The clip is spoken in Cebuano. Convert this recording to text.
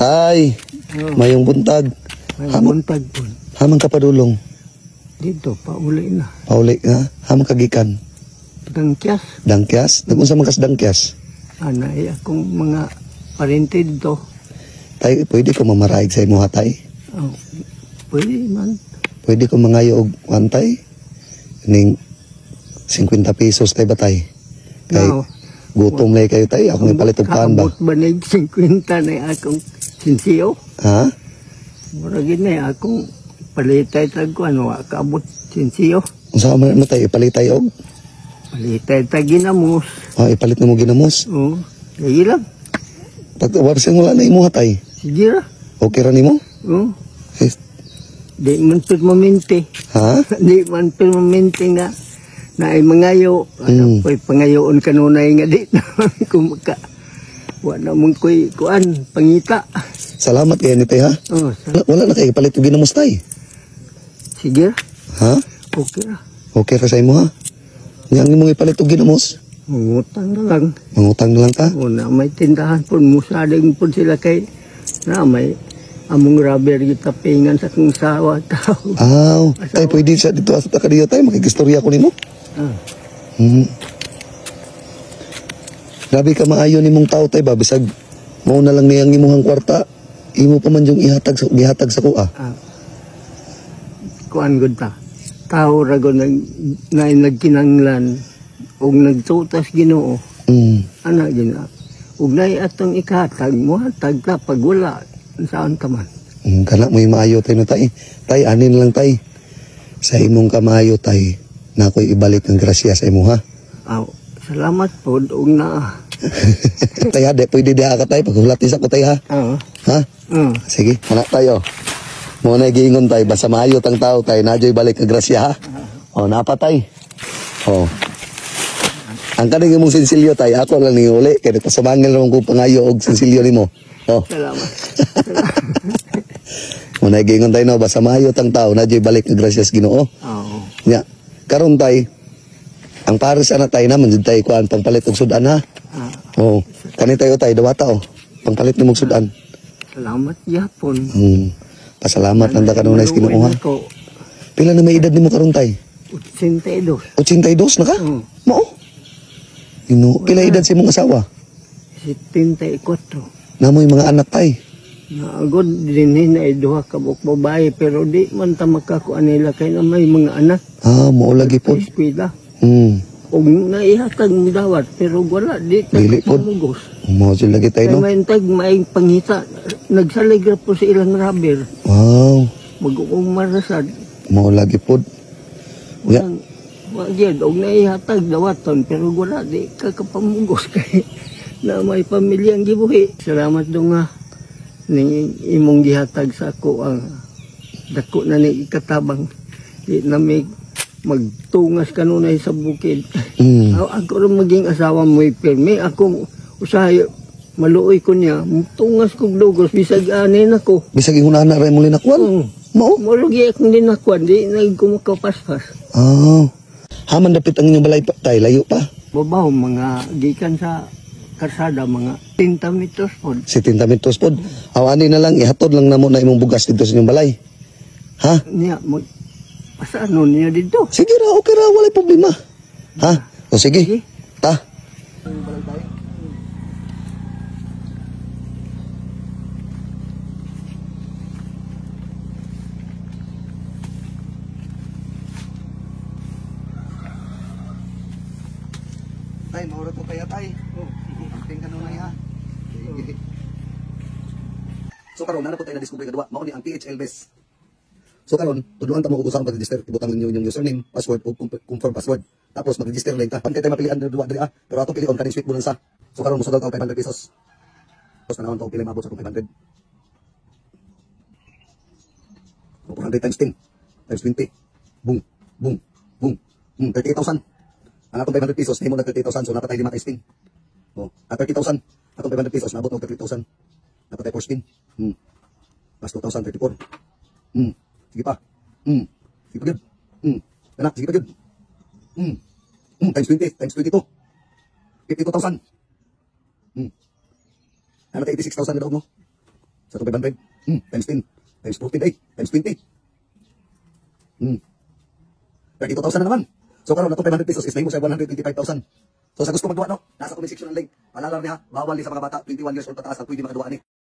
Tay, Oh. mayong buntag. May Hamang, buntag po. hamang ka padulong. Dito, pauli na. Pauli nga. Hamang kagikan. Dangkyas. Dangkyas? Nag-unsa man kas dangkyas? Ana, ay akong mga parente dito. Tay, pwede ko mamaraig sa imo ha, tay? Oh, pwede man. Pwede ko mangayo og kuan, tay? Ning 50 pesos tay ba, tay? Kay No. gutom lay kayo, tay. Ako may palit og kaan ba? Kaabot ba na yung 50 na akong sinsiyo? Ha? Mura gid na akong palitay tag kuan wa kaabot sinsiyo. Unsa man mo, tay? Ipalit tay og? Palitay tag ginamos. Ah, ipalit na mo ginamos. Oh, sige lang. Pag warsin wala na imo ha, tay. Sige ra. Okay ra nimo? Oh, Eh, di man permanente. ha? Di man permanente nga na ay mangayo. Ano ko'y pangayoon kanunay nga di naman kumaka. Wa na mong ko'y kuan, pangita. Salamat kayo ni tay ha. Oh, Wala, wala na kayo ipalit og ginamos, tay. sige ra. Ha? Okay ra. Okay ra sa imo ha? Yang imong ipalit og ginamos? Mangutang na lang. Mangutang na lang ka? O na may tindahan po, musading po sila kay na may among rubber gitapingan sa kong sawa tao. Aw, tay pwede sa dito asa ta kadiyo tay, makikistorya ko nimo. Ah, Grabe ka maayo nimong tao tay ba bisag mao na lang niyang imuhang kwarta, imo pa man yung ihatag sa gihatag sa kuha. Ah. Kuan gud ta. Tao ra gud nag na nagkinanglan og nagtutas Ginoo. Ana gina. Ug nay atong ikahatag mohatag ta pag wala saan ta man. Kana mo maayo tay no tay. Tay anin lang tay. Sa imong kamaayo tay, na ako'y ibalik ang grasya sa imo ha. Aw, salamat pod og naa. Tay ha, di pwede diha ka tay paghulatis ako tay ha. Ah. Ha? Sige, anak tayo. Mo na giingon tay, basta maayo tang tao tay, nadyo'y balik ang grasya ha. O, napatay. O. Ang kaning imong sinsilyo tay, ako lang ni uli kay nagpasumangil naman ko pangayo og sinsilyo nimo. O. Salamat. Mo na giingon tay no, basta maayo tang tao, nadyo'y balik ang grasya sa Ginoo. Oo. Nya, karon tay, ang pares ana tay naman jud tay kuan pangpalit og sudan ha. Ah, O, kani tayo tay dawata o. Pangpalit nimong sudan. Salamat yapon. Pasalamat lang ta kanunay sa Ginoo ha. Ko, Pila na may edad nimo karon tay? 82. 82 na ka? Oo. Mao. Ino, pila edad sa imong asawa? 74. Namoy mga anak tay. Naagod din na duha ka buok babae pero di man ta makakuan nila kay na may mga anak Ah, mao lagi pod. eskwela. Og naihatag mo dawat pero wala di ta Dili pod. kamugos. Mao jud lagi tay Kay no. may tag may pangita nagsalig ra po sa ilang rubber. Wow, Mag-uong marasad. mao lagi pod. Ya, Walang wa gyud og naihatag dawaton pero wala di ka kapamugos kay na may pamilyang gibuhi. Salamat dong nga ning imong gihatag sa ako ang dako na ni ikatabang di na may magtungas kanunay sa bukid. Ako rin maging asawa mo pirmi ako usahay maluoy ko niya tungas kog lugos bisag anin ako. Bisag ingon ana ra imong linakwan. Mao. Mulugi akong linakwan di na kumakapaspas. Ah. Haman dapit ang inyong balay pa, tay, layo pa. Babaw mga gikan sa karsada mga 30 metros pod. 70 metros pod. Aw ani na lang ihatod lang namo na imong bugas dito sa inyong balay. Ha? Niya mo pasano niya dito? Sige ra, okay ra, walay problema. Ha? O sige. Sige. Ta. Tay, maura to kaya tay. Oh, sige. Ka nunay ha. Sige. So karon na po tayo na-discover kadua, mao ni ang PHL Best. So karon, tudluan ta mo kung saan pag-register, ibutang ninyo inyong username, password o confirm password. Tapos mag-register lang ta. Pantay tayo mapilian na duwa diri ah. Pero atong pilion kaning sweet bonanza. So karon mosudal ta og 500 pesos. Tapos tanawon ta og pila maabot sa atong 500. 400 times 10 times 20. Boom, boom, boom. 38,000. Ang atong 500 pesos nahimo na 38,000, so napatay lima ka spin. Oh, at 30,000. Atong 500 pesos naabot og 30,000. Napatay 4 spin. Plus 2,034. Sige pa. Sige pa gyud. Anak, sige pa gyud. Times 20, times 22. 52,000. Ano tayo, 86,000 na daw, no? Sa atong 500. Times 10. Times 14 ay. Times 20. 32,000 na naman. So karon, atong 500 pesos is nahimo sa 125,000. So sa gusto magduwa, no, nasa comment section ang link. Paalala niya, bawal ni sa mga bata, 21 years old pataas ang pwede makaduwa ni.